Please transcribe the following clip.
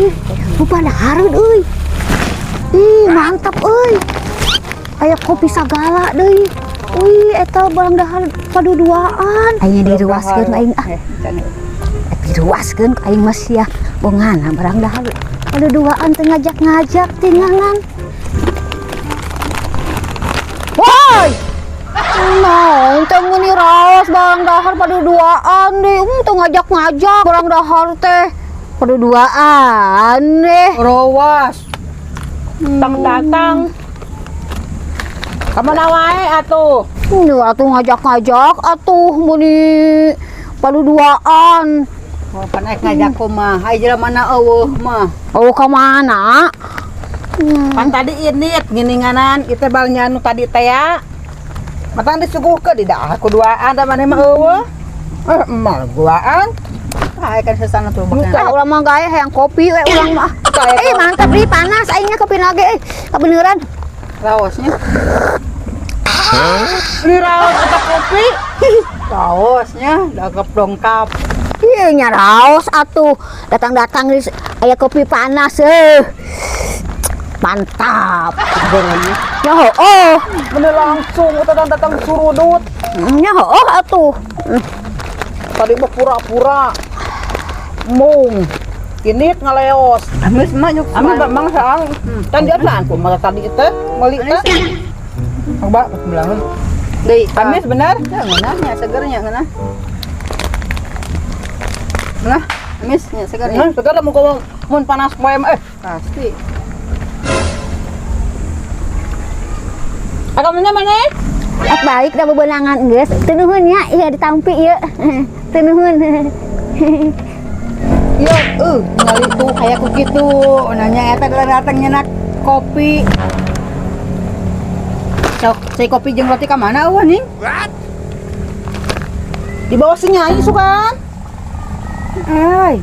Ih, lupa dahareun euy. Ih, mantap euy. Aya kopi sagala deui. Wih, eta barang dahar paduduaan. Aing diruaskeun aing ah. Eh, can. Diruaskeun ku aing mah sia. Bongana barang dahar paduduaan teu ngajak-ngajak tingangan. Woi! Nah, teh meuni raos barang dahar paduduaan deh. Teu ngajak-ngajak barang dahar teh. Paduduaan deh. Rawas. Tang datang. Kamana wae atuh? Atuh ngajak-ngajak atuh meuni paduduaan. Oh, pan ek ngajak kumaha? Ai jelema mana eueuh mah. Oh, ka mana? Pan tadi ini gininganan itu balnya nu tadi teh ya. Matang disuguhkeun di dahar ku duaan da maneh mah eueuh. Eh, emal duaan. Ah, kan sesana tuh. Ah, urang mah gae hayang kopi we urang mah. Eh, mantap nih panas aingnya kopi lagi eh. Kabeneran. Raosnya. Ini raos atau kopi? Raosnya, dagap dongkap. Iya nya raos atuh. Datang-datang di aya kopi panas eh. Mantap. Gorengnya. Ya oh. Bener langsung datang datang surudut. Nya oh atuh. Tadi mah pura-pura. Mung. Ini ngaleos. Amis mah nyuk. Amis bang saang. Tan dia apaan ku malah tadi teh meuli teh. Coba belangan. Deui. Amis bener? Ya, ngeunahnya segernya ngeunah. Ngeunah, amis nya segernya. Nah, seger mun kau mun panas poe mah eh. Pasti. Akamnya mana? Ek balik da bebenangan geus. Teu nuhun nya, ieu ditampi ieu. Teu nuhun. Iya, ningali tuh Kayak ku kitu, nanya eta datang nyenak kopi. Sok, cai kopi jeung roti ka mana eueuh ning? Di bawah si Nyai sukan. Ai.